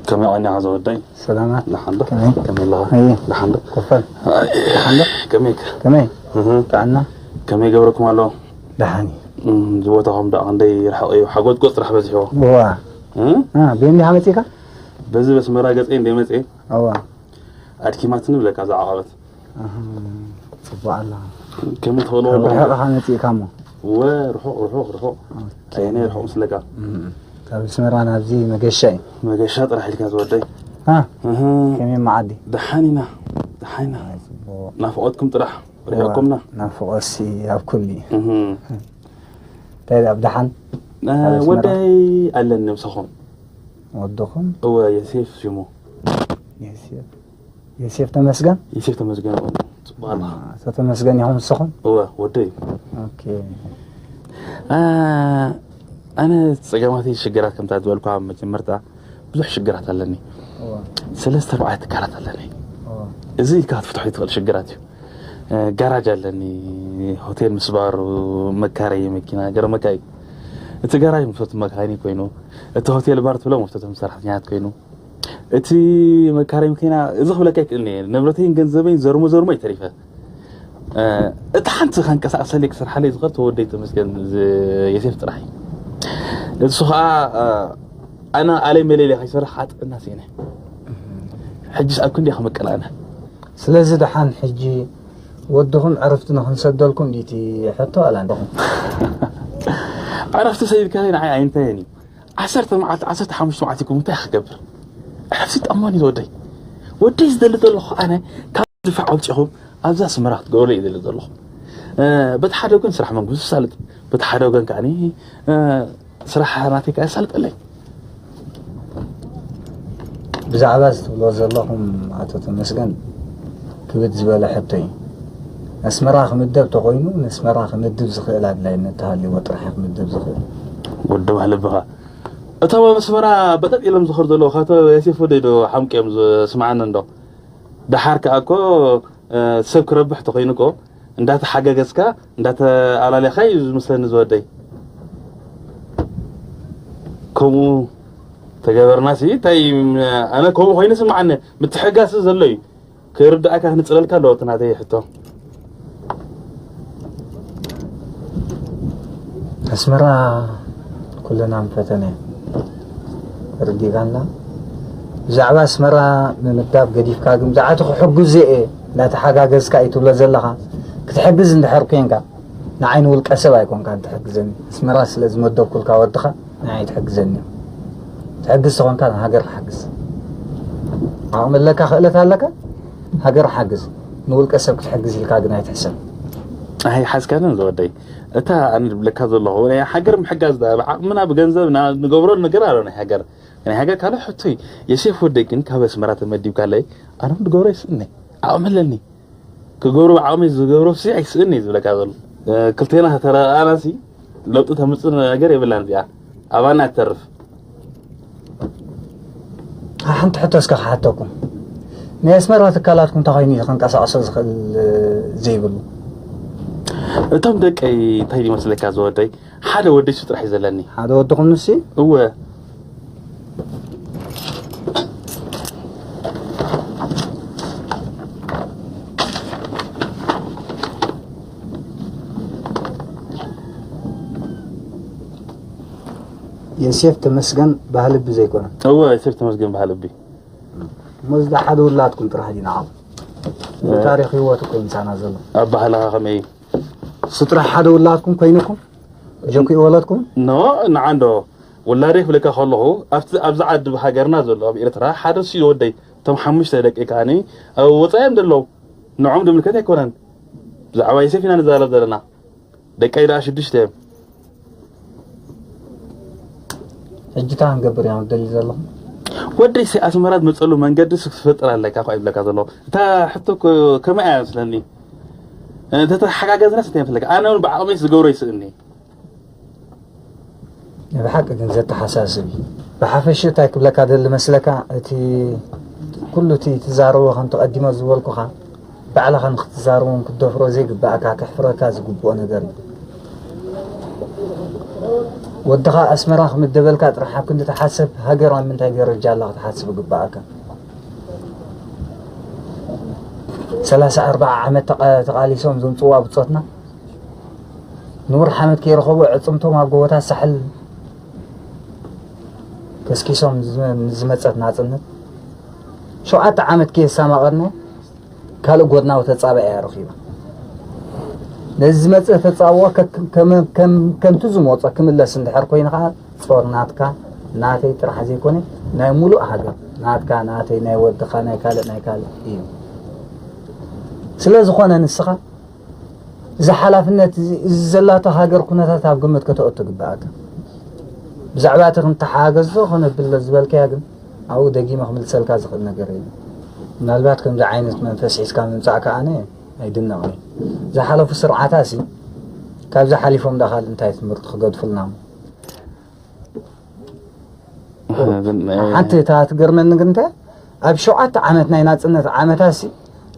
ከመይ ቀኒኻ ዝወደይ? ሰላማት። ደሓን ዶ? ከመይ? ከመይ ኣለኻ? ኣየ። ደሓን ዶ? ክፈል። ኣይ፣ ደሓን ዶ? ከመይ ከ? ከመይ? እህ። ጥዕና? ከመይ ገብረኩም ኣሎ? ደሓን እዩ። እም፣ እዚ ቦታኹም ደኣ ክንደይ ርሕቕ እዩ? ሓጎት ጎጽ ጥራሕ በዚሕዎ። እዋ። እም? እ፣ ብየን ዲኻ መጺእካ? በዚ በስመራ ገጸይ እንደ መጺኤ። እዋ። ኣድኪማትኒ ብለካ እዛ ዓቐበት። ኣህ፣ ጽቡቕ ኣላ። ከመይ ትኽእልዎ ካብ ኣለኹም? ርሑቕ ኢኻ መጺእካ እሞ? እወ፣ ርሑቕ፣ ርሑቕ፣ ርሑቕ። ኦኬ። ኣየናይ ርሑቕ ምስለካ? እም፣ ካብ ኣስመራ ናብዚ መገሻ እዩ። መገሻ ጥራሕ ኢልካ ዝወደይ። ሃ? እህ። ከመይ መዓዲ? ደሓን ኢና፣ ደሓን ኢና። ኣይ፣ ጽቡቕ። ናፍቖትኩም ጥራሕ፣ እዋ፣ ርሒቕኩምና። ናፍቖትሲ ኣብ ኩሉ እዩ። እህ። እንታይ ደኣ፣ ኣብ ደሓን? እ፣ ኣብ ኣስመራ? ወደይ ኣለኒ ምሳኹም። ወድኹም? እወ፣ ዮሴፍ ሽሙ። ዮሴፍ። ዮሴፍ ተመስገን? ዮሴፍ ተመስገን፣ እወ። ጽቡቕ ኣለኻ። ኣቶ ተመስገን ኢኹም ንስኹም? እወ፣ ወደይ። ኦኬ። እ፣ ኣነ ጸገማተይ ሽግራት ከምታ ዝበልኳ ኣብ መጀመርታ ብዙሕ ሽግራት ኣለኒ። እወ። ሰለስተ ኣርባዕተ ትካላት ኣለኒ። እወ። እዚ ኢልካ ክትፍትሖ ትኽእል ሽግራት እዩ። እ፣ ጋራጅ ኣለኒ፣ ሆቴል ምስባሩ፣ መካረዪ መኪና፣ ገርመካ እዩ። እቲ ጋራጅ መፍቶት መካይኒ ኮይኑ፣ እቲ ሆቴል ባር ትብሎ መፍቶቶም ሰራሕተኛታት ኮይኑ፣ እቲ መካረዪ መኪና፣ እዚ ክብለካ ይክእል እየ። ንብረተይን ገንዘበይን ዘርሞ ዘርሞ እዩ ተሪፈ። እ፣ እቲ ሓንቲ ከንቀሳቕሰለይ ክሰርሓለይ ዝኽእል ተወደይ ተመስገን ዝ-፣ ዮሴፍ ጥራሕ እዩ። እሱ ኸኣ፣ እ፣ ኣነ ኣለይ መለለይ ከይሰርሕ ጥዕና ስኢነ። ሕጅስ ኣብ ክንደይ ክምቅል ኣነ? ስለዚ ደሓን ሕጂ ወድኹም ዕረፍቲ ንኽንሰደልኩም ድዩ እቲ ሕቶ ዋላ ንድኹም? ዕረፍቲ ሰዲድካለይ ንዓይ ኣይንታየን እዩ። ዓሰርተ መዓልቲ፣ ዓሰርተ ሓሙሽተ መዓልቲ ይኩን እንታይ ክገብር? ዕረፍቲ ጠማኒ ዝወደይ። ወደይ ዝደሊ ዘለኹ ኣነ ካብ ድፋዕ ኣውጺኹም ኣብዛ ኣስመራ ክትገብሩ እዩ ዝደሊ ዘለኹ። እ፣ በቲ ሓደ ወገን ስራሕ መንግስቲ ይሳልጥ፣ በቲ ሓደ ወገን ከኣ፣ እ፣ ስራሕ ናተይ ከኣ የሳልጠለይ። ብዛዕባ እዚ ትብሎ ዘለኹም ኣቶ ተመስገን ክብድ ዝበለ ሕቶ እዩ። ኣስመራ ክምደብ ተኾይኑ፣ ንኣስመራ ክምድብ ዝኽእል ኣድላይነት ተሃልይዎ ጥራሕ እዩ ክምደብ ዝኽእል። ወዲ ባህሊ ብኻ። እቶም ኣብ ኣስመራ በጠጥ ኢሎም ዝኸዱ ዘለዉ፣ ካቶ ዮሴፍ ወደይ ዶ ሓምቅዮም ዝስምዓኒ እንዶ? ደሓር ከኣ እኮ፣ እ፣ ሰብ ክረብሕ ተኾይኑ እኮ፣ እንዳተሓጋገዝካ፣ እንዳተኣላለኻ እዩ ዝመስለኒ ዝወደይ። ከምኡ ተገበርናሲ፣ እንታይ፣ ኣነ ከምኡ ኮይኑ ስምዓኒ፣ ምትሕጋስ ዘሎ እዩ። ክርድኣካ ክንጽለልካ ኣለዎ እቲ ናተይ ሕቶ። ኣስመራ ኩልና ንፈተነ ተረዲእካና። ብዛዕባ ኣስመራ ምምዳብ ገዲፍካ ግን ብዛዕባ እቲ ክሕግዝ እየ እንዳተሓጋገዝካ እዩ ትብሎ ዘለኻ። ክትሕግዝ እንድሕር ኮንካ ንዓይ ንውልቀ ሰብ ኣይኮንካን ትሕግዘኒ። ኣስመራ ስለ ዝመደብኩልካ ወድኻ ንዓይ ትሕግዘኒ። ትሕግዝ ተኾንካ ንሃገር ሓግዝ። ዓቕሚ ኣለካ፣ ክእለት ኣለካ፣ ሃገር ሓግዝ። ንውልቀ ሰብ ክትሕግዝ ኢልካ ግን ኣይትሕሰብ። ኣይሓዝካንን ዝወደይ። እታ ኣነ ዝብለካ ዘለኹ ናይ ሃገር ምሕጋዝ ዳ ብዓቕምና ብገንዘብና ንገብሮ ነገር ኣሎ ናይ ሃገር። ናይ ሃገር ካልእ ሕቶ እዩ። የሴፍ ወደይ ግን ካብ ኣስመራ ተመዲብካለይ ኣነ እውን ድገብሮ ይስእኒ። ዓቕሚ ኣለኒ። ክገብሮ ብዓቕመይ ዝገብሮ ሲ ኣይስእኒ እዩ ዝብለካ ዘሎ። እ፣ ክልቴና ተተረኣኣና ሲ ለውጢ ተምጽእ ነገር የብላን እዚኣ። ኣባና ትተርፍ። ሓንቲ ሕቶ እስከ ክሓተኩም። ናይ ኣስመራ ትካላትኩም እንታይ ኮይኑ እዩ ከንቀሳቕሶ ዝኽእል፣ እ፣ ዘይብሉ? እቶም ደቀይ እንታይ ይመስለካ ዝወደይ? ሓደ ወደይ እሱ ጥራሕ እዩ ዘለኒ። ሓደ ወድኹም ንሲ? እወ። የሴፍ ተመስገን ባህልቢ ዘይኮነ? እወ፣ የሴፍ ተመስገን ባህልቢ። እሞ እዚ ሓደ ውላድኩም ጥራሕ ድዩ ንዓኹም? እ። ታሪኽ ህይወት እኮ እዩ ምሳና ዘሎ። ኣብ ባህልኻ ከመይ እዩ? እሱ ጥራሕ ሓደ ውላድኩም ኮይንኩም? ጀኩ ይወለድኩም? ኖ፣ ንዓ እንዶ። ውላደይ ክብለካ ከለኹ፣ ኣብቲ፣ ኣብዚ ዓዲ ሃገርና ዘሎ፣ ኣብ ኤርትራ፣ ሓደ እሱ እዩ ወደይ። እቶም ሓሙሽተ ደቂ ከኣኒ ኣብ ወጻኢ እዮም ዘለዉ። ንዖም ንምልከት ኣይኮነን። ብዛዕባ ዮሴፍ ኢና ንዛረብ ዘለና። ደቀይ ደኣ ሽዱሽተ እዮም። ሕጂ እንታይ ክንገብር ኢና ንደሊ ዘለኹም? ወደይ፣ ኣስመራ ዝመጸሉ መንገዲ ክትፈጥር ኣለካ እኮ ይብለካ ዘለኹ። እታ ሕቶ እኮ ከመይ እያ መስለኒ? እንተተሓጋገዝናስ እንታይ ይመስለካ? ኣነ እውን ብዓቕመይ ዝገብሮ ይስእኒ። ናይ ብሓቂ ግን ዘተሓሳስብ እዩ። ብሓፈሽኡ እንታይ ክብለካ ደሊ መስለካ፣ እቲ ኩሉ እቲ ትዛረቦ ከምቲ ቀዲመ ዝበልኩኻ፣ ባዕልኻ ንክትዛረቦን ክትደፍሮ ዘይግባእካ፣ ከሕፍረካ ዝግብኦ ነገር እዩ። ወድኻ ኣስመራ ክምደበልካ ጥራሕ ኣብ ክንዲ ትሓስብ፣ ሃገር ኣብ ምንታይ ደረጃ ኣላ ክትሓስብ ይግብኣካ። ሰላሳ ኣርባዓ ዓመት ተቓ-፣ ተቓሊሶም ዘምጽዋ ብጾትና፣ ንውርሒ ዓመት ከይረኸቡ ኣዕጽምቶም ኣብ ጎቦታት ሳሕል ከስኪሶም ዝመ-፣ ዝመጸት ናጽነት፣ ሸውዓተ ዓመት ከየሳማቐርና ካልእ ጎድናዊ ተጻብኦ እያ ረኺባ። ነዚ ዝመጸ ተጻብኦ ከ-፣ ከም-፣ ከም-፣ ከምቲ ዝመጾ ክምለስ እንድሕር ኮይኑ ከኣ ጾር ናትካ ናተይ ጥራሕ ዘይኮነ ናይ ሙሉእ ሃገር፣ ናትካ ናተይ፣ ናይ ወድኻ፣ ናይ ካልእ ናይ ካልእ እዩ። ስለ ዝኾነ ንስኻ እዚ ሓላፍነት እዚ፣ እዚ ዘላቶ ሃገር ኩነታት ኣብ ግምት ከተእቱ ይግብኣካ። ብዛዕባ እቲ ክንተሓጋገዝ ዶ ከነብል ዝበልካያ ግን ኣብኡ ደጊመ ክምልሰልካ ዝኽእል ነገር የለን። ምናልባት ከምዚ ዓይነት መንፈስ ሒዝካ ምምጻእካ ኣነ ኣይድነቕን እየ። ዝሓለፉ ስርዓታሲ ካብዚ ሓሊፎም ዳ ካልእ እንታይ ትምህርቲ ክገድፉልና እሞ? ሓንቲ እታ ትገርመኒ ግን እንታይ፣ ኣብ ሸውዓተ ዓመት ናይ ናጽነት ዓመታሲ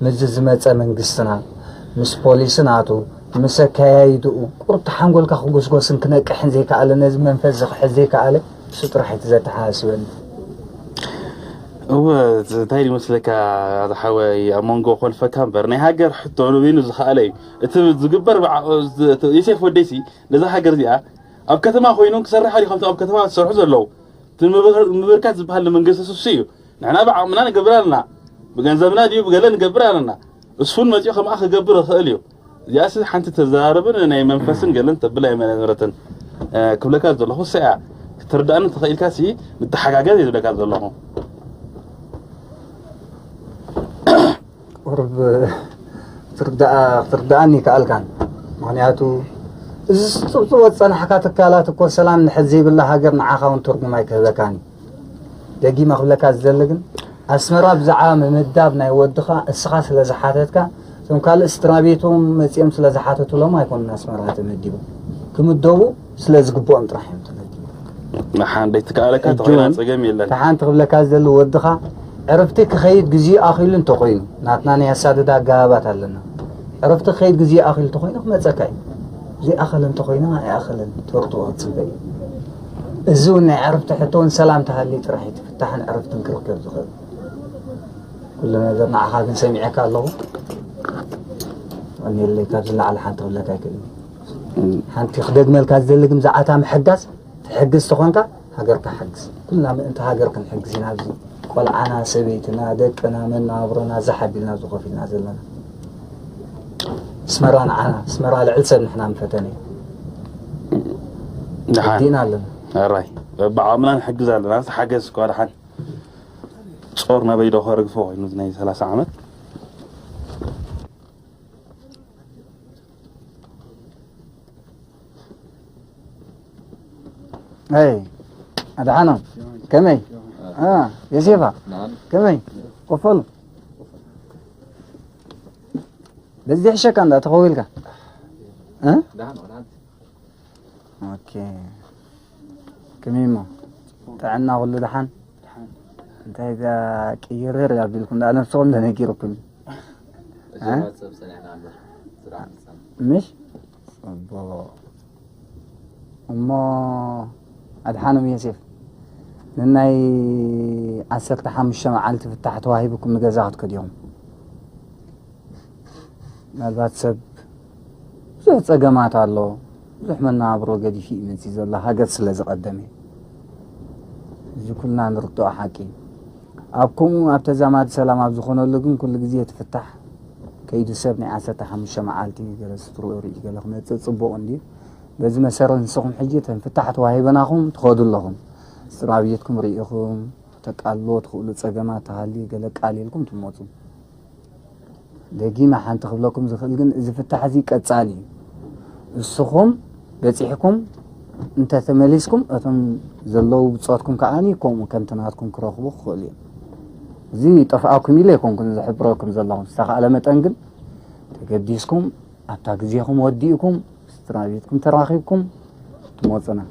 ምስዚ ዝመጸ መንግስትና፣ ምስ ፖሊሲ ናቱ፣ ምስ ኣካያይድኡ፣ ቁርጥ ሓንጎልካ ክጉስጎስን ክነቅሕን ዘይከኣለ፣ ነዚ መንፈስ ዝኽሕስ ዘይከኣለ፣ እሱ ጥራሕ እቲ ዘተሓሳስበኒ። እወ፣ እዚ እንታይ ይመስለካ፣ ኣታ ሓወይ፣ ኣብ መንጎ ኮልፈካ እምበር፣ ናይ ሃገር ሕቶ ንበይኑ ዝኸኣለ እዩ። እቲ ዝግበር ብዓ-፣ ዝ-፣ እቲ ዮሴፍ ወደይሲ፣ ነዛ ሃገር እዚኣ ኣብ ከተማ ኮይኑ ክሰርሕ እዩ፣ ከምቲ ኣብ ከተማ ዝሰርሑ ዘለዉ። እቲ ምብር-፣ ምብርካት ዝበሃል ንመንግስቲ ስሱ እዩ። ንሕና ብዓቕምና ንገብር ኣለና። ብገንዘብና ድዩ ብገለ ንገብር ኣለና። እሱን መጺኡ ከምኣ ክገብር ይኽእል እዩ። እዚኣስ ሓንቲ ተዘራርብን ናይ መንፈስን ገለን ተብል ኣይመነበረትን። እ፣ ክብለካ ዘለኹ እሳ እያ። ክትርዳእኒ ተኽኢልካ ሲ ንተሓጋገዝ እየ ዝብለካ ዘለኹ። ቁሩብ ክትርዳኣ-፣ ክትርዳኣኒ ይከኣልካን። ምኽንያቱ እዚ ጽብጽቦ ዝጸናሕካ ትካላት እኮ ሰላም እንድሕር ዘይብላ ሃገር ንዓኻ እውን ትርጉም ኣይክህበካን እዩ። ደጊመ ክብለካ ዝደሊ ግን ኣስመራ ብዛዕባ ምምዳብ ናይ ወድኻ እስኻ ስለ ዝሓተትካ፣ እቶም ካልእ ስድራ ቤቶም መጺኦም ስለ ዝሓተቱሎም ኣይኮኑን ኣስመራ ተመዲቦም። ክምደቡ ስለ ዝግብኦም ጥራሕ እዮም ተመዲቦም። ንሓን ደይትከኣለካ ሕጂ ተኾይና እውን ጸገም የለን። እቲ ሓንቲ ክብለካ ዝደሊ ወድኻ ዕርፍቲ ክኸይድ ግዜኡ ኣኺሉ እንተኾይኑ፣ ናትና ናይ ኣሳድዳ ኣገባባት ኣለና። ዕርፍቲ ክኸይድ ግዜኡ ኣኺሉ እንተኾይኑ ክመጸካ እዩ። ዘይኣኸለ እንተኾይኑ ኣይኣኸለን፣ ተርትኦ ክትጽበ እዩ። እዚ እውን ናይ ዕርፍቲ ሕቶ እውን ሰላም ተሃልዩ ጥራሕ እዩ እቲ ፍታሕን ዕርፍትን ክርከብ ዝኽእል። ኩሉ ነገር ንዓኻ ግን ሰሚዐካ ኣለኹ። ቀኒለይ፣ ካብዚ ንላዕሊ ሓንቲ ክብለካ ኣይክእልን። ሓንቲ ክደግመልካ ዝደሊ ግን ብዛዕባ እታ ምሕጋዝ፣ ትሕግዝ ተኾንካ ሃገርካ ሓግዝ። ኩልና ምእንቲ ሃገር ክንሕግዝ ኢና። ኣብዚ ቆልዓና፣ ሰበይትና፣ ደቅና፣ መነባብሮና ዛሕ ኣቢልና ኣብዚ ኮፍ ኢልና ዘለና። ኣስመራ ንዓና፣ ኣስመራ ልዕሊ ሰብ ንሕና ምፈተነ እዩ። ደሓን። ወዲእና ኣለና። ኣራይ፣ በብዓቕምና ንሕግዝ ኣለና። ሓገዝ እኳ ደሓን። ጾር ናበይ ዶ ከርግፎ ኮይኑ ናይ ሰላሳ ዓመት? ኣይ፣ ኣድሓኖም፣ ከመይ? አ፣ ዮሴፋ፣ ከመይ? ቆፈሉ። በዚ ሕሸካ እንዳ ተኸዊልካ። እ? ኦኬ። ከመይ እሞ? ጥዕና ኩሉ ደሓን? እንታይ እዛ ቅይርር ኣቢልኩም ደኣ ነብስኹም ተነጊርኩም? እ? ምሽ? ጽቡቕ። እሞ ኣድሓኖም ዮሴፍ፣ ንናይ ዓሰርተ ሓሙሽተ መዓልቲ ፍታሕ ተዋሂብኩም ንገዛ ክትከዱ ኢኹም። ምናልባት ሰብ ብዙሕ ጸገማት ኣሎ፣ ብዙሕ መነባብሮ ገዲፉ እዩ መጺኡ ዘሎ፣ ሃገር ስለ ዝቐደመ። እዚ ኩልና ንርድኦ ሓቂ እዩ። ኣብ ከምኡ ኣብ ተዛማዲ ሰላም ኣብ ዝኾነሉ ግን ኩሉ ግዜ እቲ ፍታሕ ከይዱ ሰብ ናይ ዓሰርተ ሓሙሽተ መዓልቲ ገለ ስትርኡ ርኢ ገለ ክመጽእ ጽቡቕ እንድዩ። በዚ መሰረት ንስኹም ሕጂ እተን ፍታሕ ተዋሂበናኹም ትኸዱ ኣለኹም። ስድራ ቤትኩም ርኢኹም፣ ተቃልልዎ ትኽእሉ ጸገማት ተሃልዩ ገለ ቃሊልኩም ትመጹ። ደጊመ ሓንቲ ክብለኩም ዝኽእል ግን እዚ ፍታሕ እዚ ቀጻሊ እዩ። ንስኹም በጺሕኩም እንተተመሊስኩም እቶም ዘለዉ ብጾትኩም ከኣ ከምኡ ከምቲ ናትኩም ክረኽቡ ክኽእሉ እዮም። እዚ ይጠፍኣኩም ኢለ ኣይኮንኩን ዝሕብረኩም ዘለኹ። ዝተኻእለ መጠን ግን ተገዲስኩም ኣብታ ግዜኹም ወዲእኩም ስድራ ቤትኩም ተራኺብኩም ትመጹና።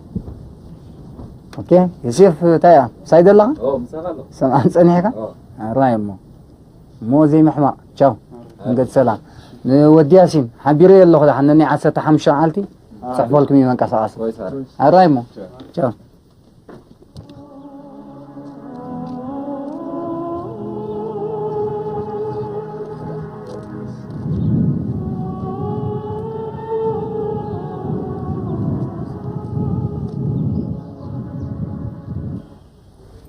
ኦኬ፣ ዮሴፍ እንታይ እያ? ምሳይ ደለኻ? ኦ፣ ምሳኻ ኣሎ። ሰምዓን ጸኒሕካ? ኦ። ኣራይ እሞ። እሞ ዘይምሕማቕ። ቻው። መንገዲ ሰላም። ንወዲ ያሲን ሓቢረዮ ኣለኹ፣ ደሓን ነኒ ዓሰርተ ሓሙሽተ መዓልቲ። ጽሕፈልኩም እዩ መንቀሳቐሲ። ኣራይ እሞ። ቻው።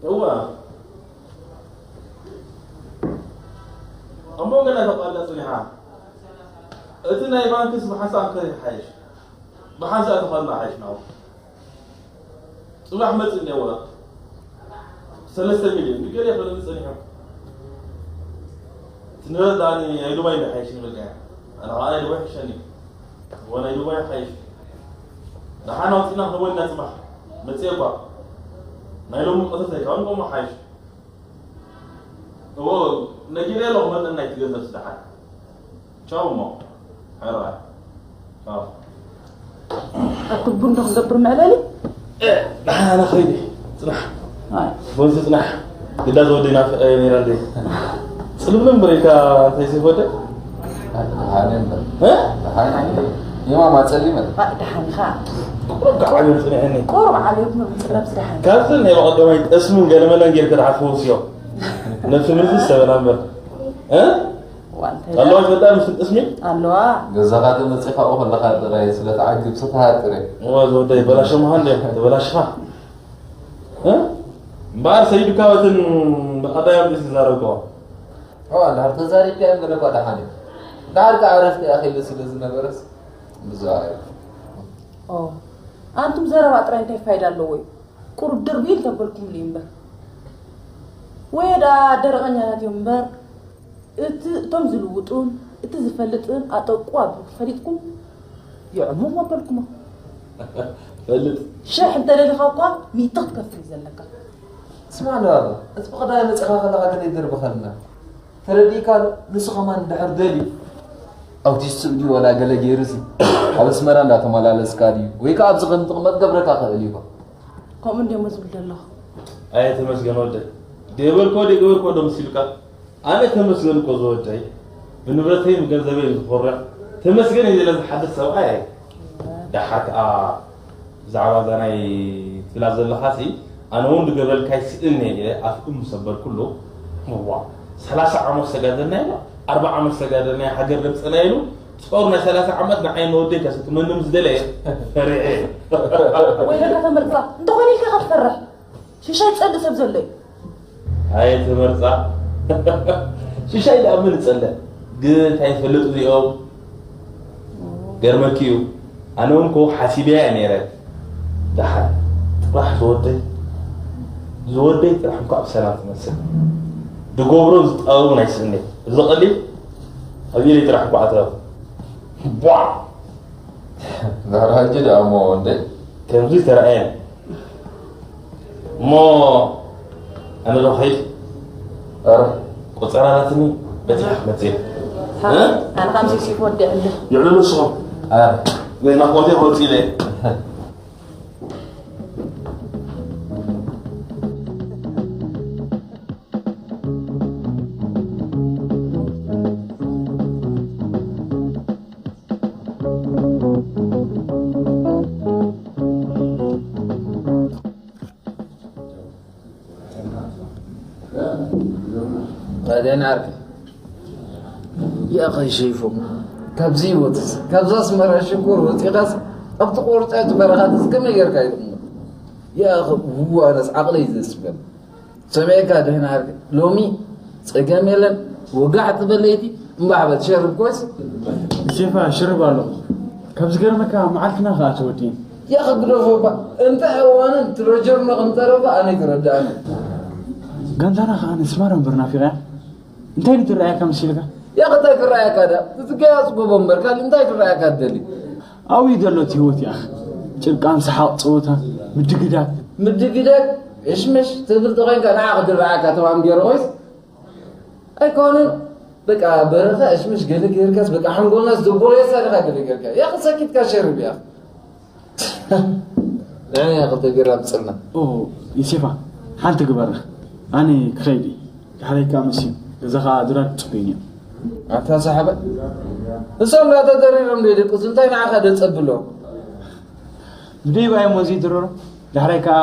እወ። እሞ ገና ተቋርጻ ጽኒሓ። እቲ ናይ ባንክስ ብሓንሳእ እንከ ይሓይሽ። ብሓንሳእ ተኾንና ሓይሽ ናው። ጽባሕ መጽእ እኒአዎ። ሰለስተ ሚልዮን ንገለ ይኽእል ጸኒሑ። እቲ ንብረት ደኣ ናይ ዱባይ እንዳ ሓይሽ ንብል እያ። ኣነ ኸኣ ናይ ዱባይ ይሕሸኒ። እወ ናይ ዱባይ ይሓይሽ። ደሓን ኣውጺእና ክንህቦ ኢና ጽባሕ። መጽእ እኳ። ናይ ሎሚ ቀትሪ ዘይከውን ከምኡ ሓይሽ። እዎ ነጊረ ኣለኹ መጠን ናይቲ ገንዘብ ስደሓን ቻው እሞ ሕራይ ቻው ኣቲ ቡን ዶ ክንገብር መዕለሊ ደሓን ኣነ ኸይዲ ጽናሕ ቦንሲ ጽናሕ ግዳ ዘወደይ ናፍቀ ነይረ እንደ ጽልምልም ብሬካ እንታይ ሲፈደ ደሓን እምበር ደሓን እምበር የማማ ጸሊመ ደሓንኻ ቁሩብ ከዓብዮም ጽኒሐኒ ቁሩብ ዓብዮት ምምፅለብ ዝደሓን ካብዘን ናይ በቐደማይ ጠስምን ገለመለን ጌርካ ደሓር ክወስዮ ነብሲ ምልስ ተበላ እምበር እ? ኣለዋ ይፈልጣ ምስ ጠስሚ ኣለዋ ገዛኻ ተመፂኻ ኣብኡ ከለኻ ጥራይ ስለ ተዓግብ ስተሃጥረ እዋ ዝወደይ በላሸ ምዃን ደ ተበላሽኻ እ? እምበኣር ሰይድካ በትን ብቐዳይ ኣምፂ ዝዛረብከዋ ኦ እንድሕር ተዛሪብካዮም ገለ እኳ ደሓን እዩ እንድሕር ከዓ ዕረፍቲ ኣኺሉ ስለ ዝነበረስ ብዙ ኦ ኣንቱም ዘረባ ጥራይ እንታይ ፋይዳ ኣለዎ እዩ ቁሩብ ድርብይል ተበልኩምሉ እዩ እምበር ወየ ደኣ ደረቐኛታት እዮም እምበር እቲ እቶም ዝልውጡን እቲ ዝፈልጥን ኣጠቁ ኣቢልኩም ፈሊጥኩም የዕሙም ኣበልኩሞ ፈልጥ ሽሕ እንተደሊኻ እኳ ሚእቲ ክትከፍል እዩ ዘለካ ስማዕ ንባባ እቲ ብቐዳማይ መፂኻ ከለኻ ገለ ይደርብኸልና ተረዲእካ ዶ ንሱ ከማን እንድሕር ደልዩ ኣውቲስት ድዩ ዋላ ገለ ገይሩሲ ኣብ ኣስመራ እንዳተመላለስካ ድዩ ወይ ከዓ ኣብዚ ከም ትቕመጥ ገብረካ ክእል እዩ ከምኡ እንድሞ ዝብል ዘለኹ ኣየ ተመስገን ወደይ ደይበልኮ ደይገበርኮ ዶ መሲሉካ ኣነ ተመስገን እኮ ዝወደይ ብንብረተይን ብገንዘበይን ዝኮርዕ ተመስገን እየ ዝለ ዝሓድር ሰብኣይ ኣየ ደሓር ከዓ ብዛዕባ እዛ ናይ ትብላ ዘለኻሲ ኣነ እውን ዝገበልካይ ስእን እየ ኢለ ኣፍኡ ምሰበርኩሉ እዋ ሰላሳ ዓመት ዝተጋደልና ኢና ኣርባ ዓመት ዝተጋደልና ሃገር ደምፀና ኢሉ ጾር ናይ ሰላሳ ዓመት ንዓይ ንወደይ ከሰትመኒ ምስ ደለየ ፈሪሐ ወይለካ ተመርፃ እንተኾነ ኢልካ ካብ ትፈርሕ ሽሻይ ዝፀልእ ሰብ ዘሎ እዩ ኣየ ተመርፃ ሽሻይ ደኣ መን ይፀልእ ግን እንታይ ይፈልጥ እዚኦም ገርመኪ እዩ ኣነ እውን ከው ሓሲበያ እየ ነይረ ደሓን ጥራሕ ዝወደይ ዝወደይ ጥራሕ እንኳ ብሰላም ትመስል ዝገብሮ ዝጠበቡ ናይ ስእኒ እዚ ቀሊል ኣብ ኢደይ ጥራሕ እንኳ ኣትረፍ ቧዕ ዛሕራ ሕጂ ደኣ እሞ እንደ ከምዚ ተረኣየን እሞ ኣነ ዶ ኸይድ ኧረ ቆፀራራትኒ በቲኻ ክትመፅእ ኣነ ካብ ሴሲፍ ወዲዕልህ ይዕልሉ ንስኹም ኧረ ወይ ናፍቆቴ ክወፅእ ኢለ ታዲያ ንዓርከ ይኣኸ ሸይፎም ካብዚ ህይወትስ ካብዛ ኣስመራ ሽኮር ወፂኻስ ኣብቲ ቆርጫጭ በረኻትስ ከመይ ጌርካ ይቕመጥ ይኣኸ ውዋነስ ዓቕለይ ዘስበል ሰሚዕካ ድሕን ዓርከ ሎሚ ፀገም የለን ወጋሕ ትበለይቲ እምባሕ በል ሸርብ ኮይስ ሴፋ ሽርብ ኣሎ ካብ ዝገርመካ መዓልትና ከዓ ተወዲን ያኸ ግደፎ እባ እንታይ እዋንን ትረጀርኖ ከም ተረፈ ኣነ ይትረዳእኒ ጋንታና ከዓ ንስማር እምበር ናፊቕያ እንታይ ድትረኣየካ መሲልካ ያኸ እንታይ ክረኣየካ ዳ ትትገያፅ ጎቦ እምበር ካልእ እንታይ ክረኣየካ ትደሊ ኣብኡ እዩ ዘሎ እቲ ህይወት ይኣኽ ጭርቃን ሰሓቕ ፀወታ ምድግዳግ ምድግዳግ እሽምሽ ትብል ተኾይንካ ንዓ ክድረኣካ ተማም ገይሩ ኮይስ ኣይኮነን በቃ በረኻ እሽምሽ ገለ ገይርካስ በቃ ሓንጎልና ዝደቦለየሳ ዲኻ ገለ ገይርካ ያኸ ሰኪትካ ሸርብ ያኸ ንዕና ክልተ ቢራ ምፅልና ዮሴፋ ሓንቲ ግበራ ኣነ ክኸይድ እዩ ዳሕረይ ከዓ መሲሉ ገዛ ከዓ ድራር ክፅበይኒ እዮም ኣታ ሳሕበ እሶም ናተደሪሮም ዶ ይደቅሱ እንታይ ንዓኻ ደፀብሎ ብደይባ እዮም ወዚ ድረሩ። ዳሕራይ ከዓ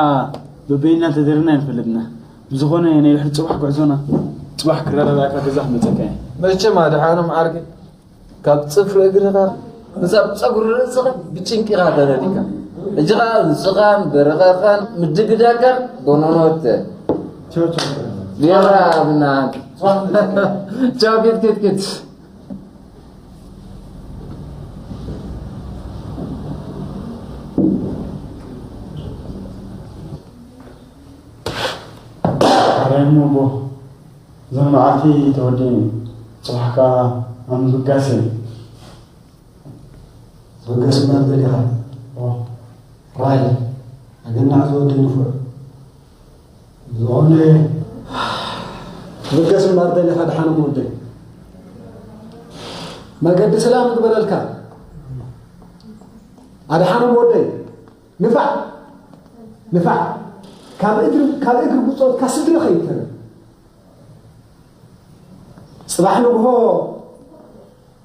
በበይና ተደርና ኣይንፈልጥና። ብዝኾነ ናይ ድሕሪ ፅባሕ ጉዕዞና፣ ፅባሕ ክረዳዳእካ ገዛ ክመፀካ እየ። መቸም ኣድሓኖም ዓርከይ፣ ካብ ፅፍሪ እግርኻ ክሳብ ፀጉሪ ርእስኻ ብጭንቂኻ ተረዲእካ። ሕጂ ኸዓ ንስኻን በረኻኻን ምድግዳግካን ቦኖኖተ። ቻው፣ ቻው። ሌላ ብና። ቻው፣ ኪት፣ ኪት፣ ኪት። ኣራይ እሞ ኣቦ፣ እዞም መዓልቲ ተወዲኦም፣ ጽባሕ ከኣ ኣብ ምብጋስ እዮም። ትብገስ እምበር ደሊኻ? ኦ። ራይ፣ ኣገናዕ ዝወደይ ንፉዕ። ዝኾነ፣ ትብገስ እምበር ደሊኻ፣ ደሓኖም ወደይ። መገዲ ሰላም ይግበረልካ። ኣድሓኖም ወደይ። ንፋዕ፣ ንፋዕ። ካብ እግሪ፣ ካብ እግሪ ብጾትካ ስድሪ ከይተርፍ። ጽባሕ ንግሆ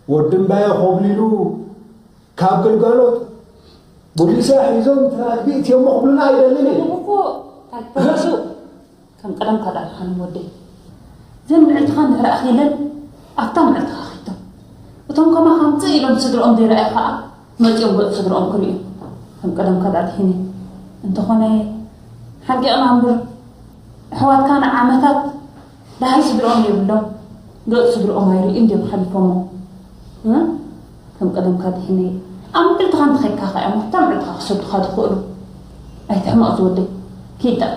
ወዲ እምባየ ኮብሊሉ ካብ ግልጋሎት፣ ቡሊሰ ሒዞም ትራግቢ እትዮሞ ክብሉና ኣይደልን እየ። እኮ ታልፈሱ ከም ቀደምካ ዳርኻን ወደይ። ዘን ምዕልትኻ እንድሕር ኣኺለን ኣብታ ምዕልትኻ ኺቶም። እቶም ከማኻ ምጽእ ኢሎም ስድርኦም ዘይረኣዩ ኸኣ መጺኦም ገጽ ስድርኦም ክርእዩ ከም ቀደምካ ዳርሒኒ። እንተኾነ ሓንቂቕና እምበር ኣሕዋትካ ንዓመታት ዳሕሪ ስድርኦም የብሎም። ገጽ ስድርኦም ኣይርእዩን ድዮም ሓሊፎሞ? እ? ከም ቀደምካ ድሒነ ኣብ ምዕልትኻ እንተኸድካ ኸኣ እሞ እታ ምዕልትኻ ክሰዱኻ ዝኽእሉ። ኣይትሕመቕ ዝወደይ። ኪድ ደኣ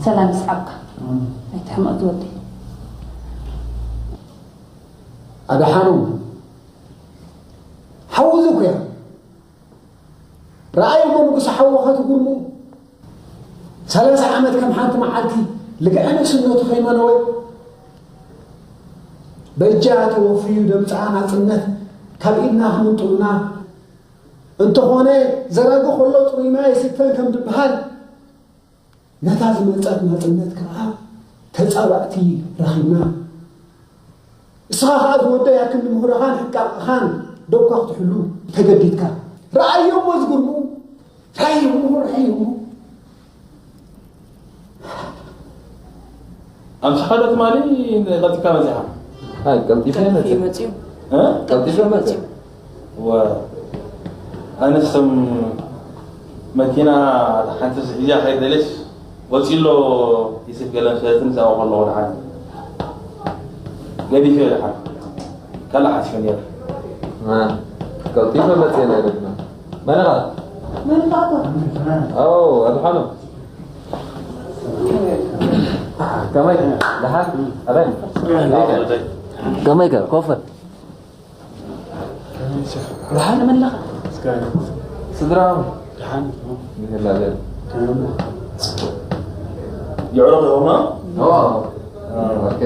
ሰላም ይስዓብካ። ኣይትሕመቕ ዝወደይ። ኣድሓኖም ሓዉ ዘኩያ ረኣይዎ ንጉስ ሓወኸ ትጉርሙ። ሰላሳ ዓመት ከም ሓንቲ መዓልቲ ልግዐ ንእስነቱ ከይመነወ በጃ ተወፍዩ ደምፃ ናፅነት ካብ ኢድና ክምንጥሉና። እንተኾነ ዘራጊ ከሎ ፅሩይ ማይ ይስተን ከም ዝበሃል ነታ ዝመጸት ናጽነት ከኣ ተጻባእቲ ረኺብና። እስኻ ከኣ ዝወደይ ኣክንዲ ምሁርኻን ሕቃቕኻን ደብካ ክትሕሉ ተገዲድካ። ረኣዮ እሞ ዝግርሙ፣ ረኣዮ እሞ፣ ረኣዮ እሞ። ኣምስኻ ዶ ትማሊ ቀልጢፍካ መጺኻ? ኣይ፣ ቀልጢፈ ቀልጢፈ መጺእ። መጺኡ። እ? ቀልጢፈ መጺኡ። ወ-፣ ኣነስ እቶም መኪና ሓንቲ ሒዛ ከይደለሽ ወፂሎ ይስፍ ገለን ሰለትን ሰብኣው ከለኹ ደሓን ገዲፈ ደሓን ካልእ ሓሲበ ነይረ። እ፣ ቀልጢፈ መፅየ ናይ ረድና። መን ኢኻ? መን ኢኻ? ኣዎ፣ ኣድሓኖም። ከመይ? ደሓን? ኣበይ? ከመይ ከ? ኮፈ? ደሓን መለኻ? ስድራ ደሓን። ይህላለን። የዕሩኽ ኢኹም? ኦ። ኦኬ።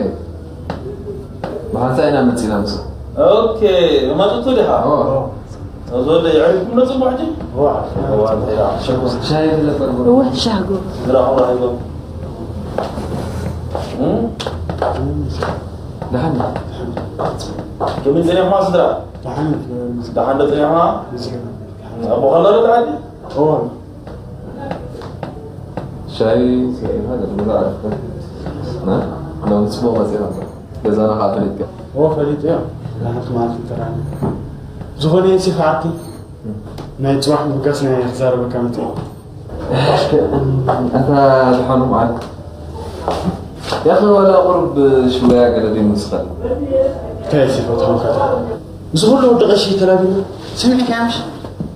ብሓንሳእ ኢና መፂና ምስ። ኦኬ። መጡቱ ዲኻ? ኦ። እዚ ወደ የዕሪፍኩም ዶ ጽቡሕ ሕጂ? ዋ። ዋ፣ እንታይ ደኣ? ሸጉ። ሻሂ ዝለፈር እወ፣ ሻሂ ጎ። ስድራኹም ራሂቦም? እም? ደሓን። ከመይ ጸኒሕኹም ስድራ? ደሓን። ደሓን ዶ ጸኒሕኹም? ኣቦ ከሎ ዶ ደሓን? እወ። ሻሂ ሰሪሕና ገለ ገዛ ኣረፈ። ና፣ ሎሚ ጽቡቕ መጺእና። ገዛና ኸዓ ፈሊጥካ። ኦ፣ ፈሊጡ እዮ። ንሓንቲ መዓልቲ ጥራይ። ዝኾነ የሲፋ ዓርኪ። ናይ ጽባሕ ምብጋስ ናይ ክዛረበካ መጺእ። ኣታ ዝሓኑ መዓልቲ። ያኺ ዋላ ቁሩብ ሽወያ ገለ ደይምስኸል። እንታይ የሲፋ ትኾንካ? እዚ ኩሉ ወዲ ቀሺ ተላቢና ሰሚዕካያ ምሽ?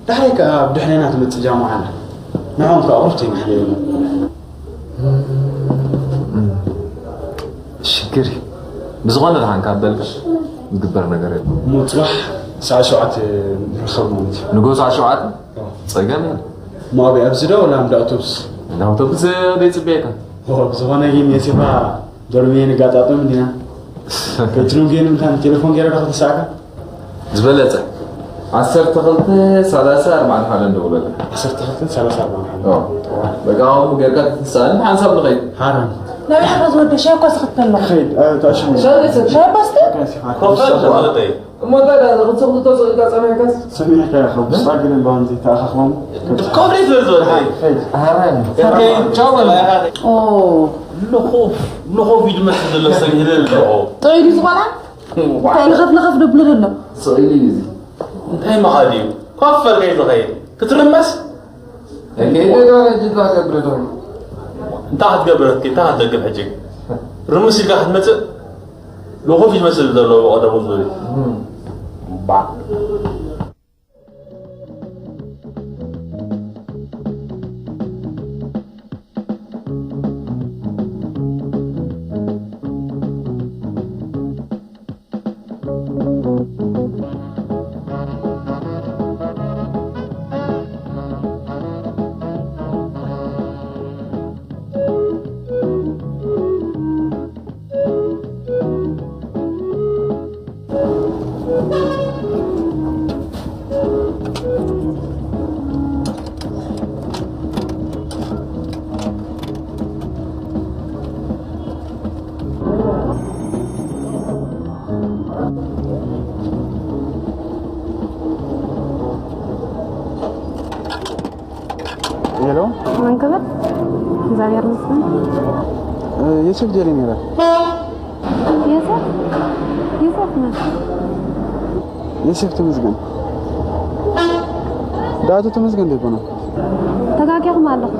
ዳሕራይ ከኣ ኣብ ድሕሬና ትመጽእ ጃምዓ ኣላ። ንዕኦም ከኣ ቁሩብ ተይናሕለየሎም። ሽግር እዩ። ብዝኾነ ደሓን ካብ በልካ ዝግበር ነገር የለን። እሞ ጽባሕ ሰዓት ሸውዓተ ንራኸብ ማለት እዩ። ንግሆ ሰዓት ሸውዓተ? ኣዎ። ጸገም የለን። እሞ ኣበይ ኣብዚ ዶ ወላ እንዳ ኣውቶቡስ? እንዳ ኣውቶቡስ ደይጽበየካ። ኦ፣ ብዝኾነ ግን የሴፋ ዶርሜ ንጋጣጠም እንዲና። ከትኑ ግን እንታን ቴሌፎን ገይረ ዶ ከተሳእካ? ዝበለጸ። ዓሰርተ ክልተ ሰላሳ ኣርባዕተ ሓደ እንደውለሉ። ዓሰርተ ክልተ ሰላሳ ኣርባዕተ ሓደ። ኦ። በቃ፣ ኣሁን ጌርካ ትትሳእን ሓንሳብ ንኸይድ። ሓራም። ናበይ ኢኻ ዝወደ? ሻይ እኮ ስኽተሎ። ከይድ፣ እ፣ ተኣሽሙ። ሻይ ልስት። ሻይ ባስተ? ከይሲ ኻክ ኮፈል ውሳድ ተፈለጠ። እሞ እንታይ ደኣ፣ ክልተ ክልተ ሰው ኢልካ ጸኒሕካስ? ሰሚዕካ ኢኻ፣ ብስኻ ግን እምበኣር ዘይተኣኻኽቦም። ኮፍሪ ስለ ዝበልካ። ከይድ። ኣረ፣ ከይድ። ቻው በል። ኦ። ልኾፍ፣ ልኾፍ እዩ ዝመስል ዘሎ፣ ሰሚዕለ ኣለኹ። ጥዑይ ድዩ ዝኾና? ዋ። እንታይ ልኸፍ ልኸፍ ደብሎ ዘሎ? ስቕ ኢሉ እዩ እዚ። እንታይ መኻድ እዩ? ኮፍ በል ከይትኸይድ። ክትርመስ? ከይደ ጋር እጅ ታገብረ ደሞ። እንታይ ክትገብር? እንታይ ክትደግም ሕጂ? ርምስ ኢልካ ክትመጽእ? ልኾፍ ይመስል ዘሎ ብቐደሙ ዝብል። እም። ባ። ሄሎ። መን ክብል? እግዚኣብሔር ይመስገን። እ፣ ዮሴፍ ደሊ ነይረ። ዮሴፍ? ዮሴፍ መን? ዮሴፍ ተመስገን። ዳቱ ተመስገን ዶ ይኮነ? ተጋጊኹም ኣለኹም።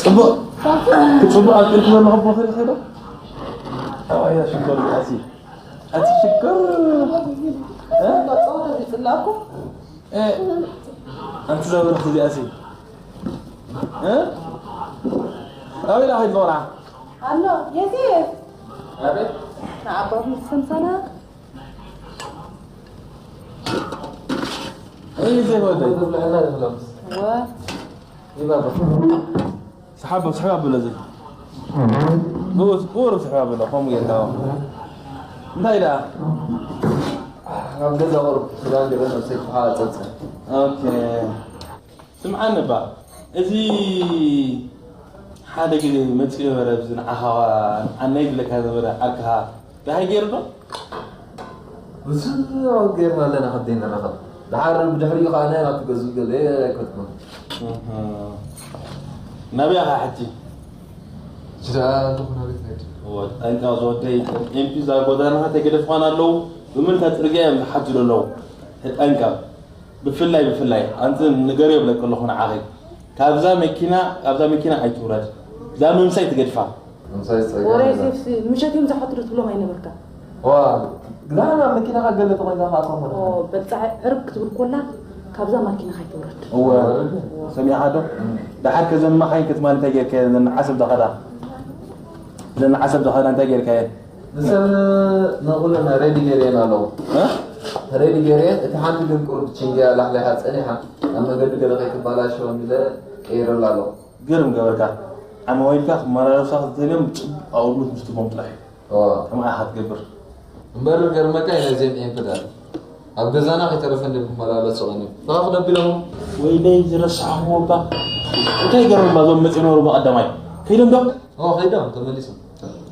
ጽቡቕ። ክጽቡቕ ኣብ ጥልቂ ዘሎ ኣቦ ኸሪኸ ዶ? ኣባያ ሽኮር ኣሲ። ኣቲ ሽኮር። እ? እ? ኣንቲ ዘብርኽ እዚኣ ሲ። እ? ኣበይ ኢላ ኸይድ ዞራ? ኣሎ፣ የሴፍ። ኣቤት። ንኣቦ ምስ ሰምሰና። ኣይ፣ የሴፍ ወደይ። ወ። ይባባ። ስሓብ፣ ስሓብ ብሎ እዚ። ብኡ፣ ብኡ ስሓብ ብሎ፣ ከምኡ ጌርካ። እንታይ ደኣ? ኣብ ገዛ ቁሩብ ክዳን ገለ ነብሰይ ክሓጽብ። ኦኬ። ስምዓኒ እባ፣ እዚ ሓደ ግዜ መጺኡ ነበረ፣ ኣብዚ ንዓኻ፣ ንዓናይ ዝብለካ ዝነበረ ዓርክኻ፣ ደሃይ ገይሩ ዶ? ብዙሕ ጌርና ኣለና፣ ከደይ ንራኸብ። ደሓር ብድሕሪኡ ኸኣ ናይ ናቱ ገዝኡ ገለ ኣይከትኩን። እህ። ናበይ ኢኻ ሕጂ? ጅዳ ኣለኹ፣ ናበይ ትኸይድ? እወ፣ ጠንቀቕ ዝወደይ፣ ኤምፒ እዛ ጎዳናኻ ተገደፍኻን ኣለዉ፣ ብምንታይ ጽርግያ እዮም ዝሓጅሉ ኣለዉ? ተጠንቀቕ። ብፍላይ፣ ብፍላይ፣ ኣንቲ ንገር የብለኪ ኣለኹ ንዓኺ። ካብዛ መኪና፣ ካብዛ መኪና ኣይትውረድ። እዛ ምምሳይ ትገድፋ። ምምሳይ ዝጸገም ወረ የለን። ሴፍሲ፣ ምሸት እዮም ዝሓቱ ዶ ትብሎም ኣይነበርካ? ዋ፣ ግዛና መኪና ካብ ገለ ተኾይና ከኣ ኮን ኦ፣ በጻሒ ዕርብ ክትብል ኮላ፣ ካብዛ ማኪና ካይትውረድ። እወ፣ ሰሚዕኻ ዶ? ደሓር ከዘን መኻይን ክትማል እንታይ ጌርካየን? ዘን ዓሰብ ዝኸዳ፣ ዘን ዓሰብ ዝኸዳ እንታይ ጌርካየን? ንሰን ንኹለን ሬዲ ገይረን ኣለኹ። እ? ሬዲ ገይረን፣ እቲ ሓንቲ ግን ቁሩብ ችንግያ ላሕሊሓ ጸኒሓ፣ ኣብ መንገዲ ገለ ከይትባላሸወኒ ኢለ ቀይረላ ኣለኹ። ግርም ገበርካ። ዓማዊልካ ክመላለሳ ክትደልዮም ጽቡቕ ኣውርዱት ምስ ትቦም ጥራሕ እዩ። ዋ። ከምኣ ኢኻ ትገብር። እምበር ገርመካ እዩ ነዚኦም ኤምፕዳል። ኣብ ገዛና ከይተረፈ እንድዮም ክመላለሱ ቀንዮም። ብኻ ክደቢሎሞ? ወይለይ ዝረሳዕኹዎ እባ። እንታይ ይገርም እባ እዞም መጺኦም ነበሩ ብቐዳማይ። ከይዶም ዶ? ኦ፣ ከይዶም፣ ተመሊሶም።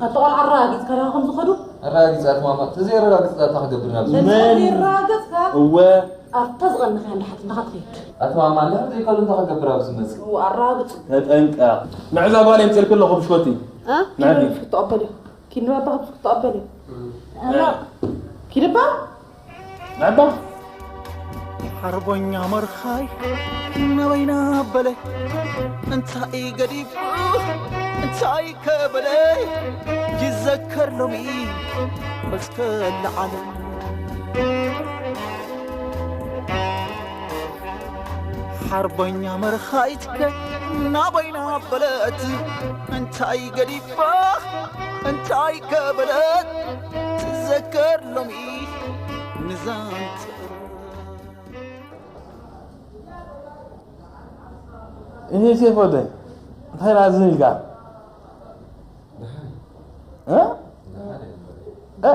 ኣቲ ቆልዓ ኣረጋጊጽካ ዲኻ ከም ዝኸዱ? ኣረጋጊጽ ኣቲ ማማ፣ ተዘየረጋግጽ ዳታ ክገብር ናብ መን? ተዘየረጋግጽካ? እወ። ኣብታ ዝቐነኻ እንዳ ሓትንኻ ትኸይድ። ኣቲ ማማ፣ እንድሕር ዘይከዱ እንታይ ክገብር ኣብዚ መጽእ? እወ፣ ኣረጋግጽ። ተጠንቀቕ። ንዕዛ ጓል የምጽእልኪ ኣለኹ ብሽኮቲ። እ? ንዕዲ። ኪድ ክትቀበል እዩ። ኪድ ንባባ ክትቀበል እዩ። እ። ኪድ እባ። ንዕባ። ሓርቦኛ መርኻይ ናበይና በለ እንታይ ገዲፉ እንታይ ከበለ ይዘከር ሎሚ እስከ ለዓለም ሓርቦኛ መርኻይትከ ናበይና በለት እንታይ ገዲፋ እንታይ ከበለት ትዘከር ሎሚ ንዛንት ይሄ ሴፍ ወደይ እንታይ ላዝን ኢልካ እ? እ?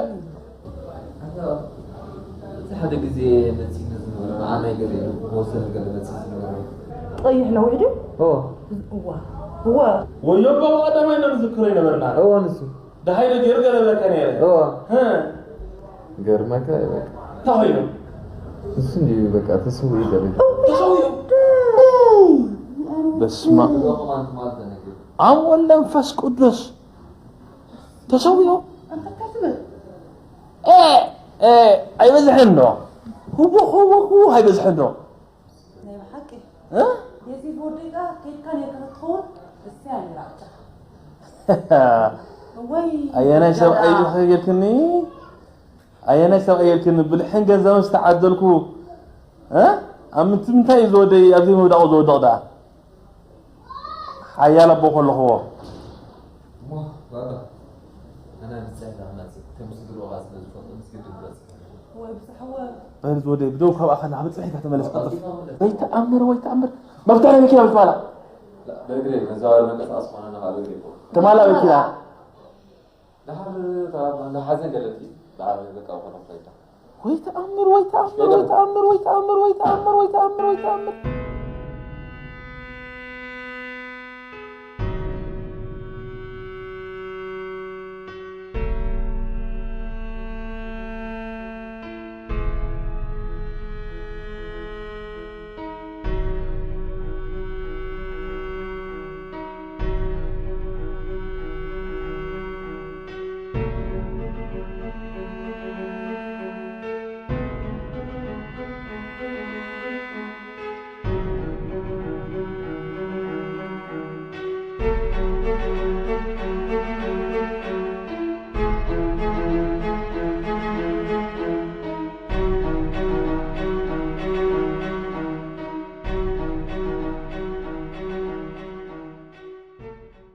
እቲ ሓደ ግዜ መፂና ዝነበረ ንዓናይ ገለ መወሰኒ ገለ መፂ ዝነበረ ቀይሕ ነዊሕ ድዩ? ኦ እዋ እዋ ወዮ እኮ ቀዳማይ ነው ዝክሮ ይነበርና እዎ ንሱ ደሃይ ነው ገይሩ ገለ በቃ ነይረ እዎ እ? ገርመካ ይበቃ እንታይ ኮይኑ እሱ እንዲሁ በቃ ተሰው ይገርም ተሰውዩ በስማ እዞም ኣንት ማለት ተነግር ኣብ ወልድ መንፈስ ቅዱስ ተሰውዩ ኣንተ እንታይ ትብል? እ፣ እ፣ ኣይበዝሕን ዶ ህወ ህወ ህወ ኣይበዝሕን ዶ ናይ ብሓቂ እ? የዚ ወደይ ከኣ ከይድካ ነርካ ክትኸውን እሰያ ነይራ ኣብታ ወይ ኣየናይ ሰብኣይ ኢልካ ጌርክኒ ኣየናይ ሰብኣይ ጌርክኒ ብልሕን ገንዘብን ዝተዓደልኩ እ? ኣብ ምንት ምንታይ እዩ ዝወደይ ኣብዚ ምውዳቑ ዝወድቕ ደኣ ሓያል ኣቦ ከለኽዎ እሞ ባባ ኣና ንፀላ መፅእ ከም ስድርኦኻ ስለ ዝፈልጦ ምስ ግድን መፅእ ወይ ብዝሕወ በል ዝወደይ ብደው ካብኣ ከላ ብፅሒካ ተመለስ ቀልጥፍ ወይ ተኣምር ወይ ተኣምር መፍትሒ ናይ መኪና ብዝባላ በእግሪ መዛወሪ መንቀሳቐስ ኾነ ንኻ በእግሪ ይኮ ተማላ መኪና ድሓር ተራባ እንዳ ሓዘን ገለት እዩ ድሓር በቃ ኾነ ፋይዳ ወይ ተኣምር ወይ ተኣምር ወይ ተኣምር ወይ ተኣምር ወይ ተኣምር ወይ ተኣምር ወይ ተኣምር